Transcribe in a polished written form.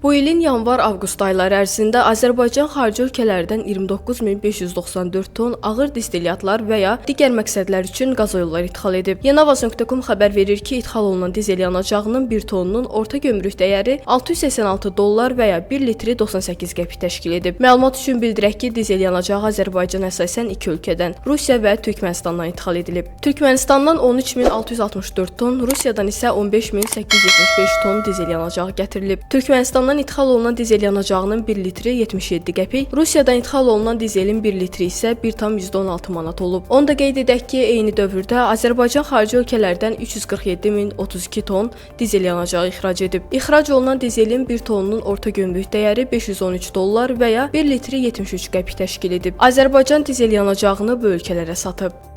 Bu ilin yanvar-avqust ayları ərzində Azərbaycan xarici ölkələrdən 29594 ton ağır distilliyatlar və ya digər məqsədlər üçün qazoyullar idxal edib. Yenavaz.com xəbər verir ki, idxal olunan dizel yanacağının 1 tonunun orta gömrük dəyəri 686 dollar və ya 1 litri 98 qəpik təşkil edib. Məlumat üçün bildirək ki, dizel yanacağı Azərbaycan əsasən iki ölkədən, Rusiya və Türkmənistandan idxal edilib. Türkmənistandan 13664 ton, Rusiyadan isə 15875 ton dizel yanacağı gətirilib. Türkmənistandan idxal olunan dizel yanacağının 1 litri 77 qəpik, Rusiyadan idxal olunan dizelin 1 litri isə 1,16 manat olub. Onu da qeyd edək ki, eyni dövrdə Azərbaycan xarici ölkələrdən 347032 ton dizel yanacağı ixrac edib. İxrac olunan dizelin 1 tonunun orta gömrük dəyəri 513 dollar və ya 1 litri 73 qəpik təşkil edib. Azərbaycan dizel yanacağını bu ölkələrə satıb.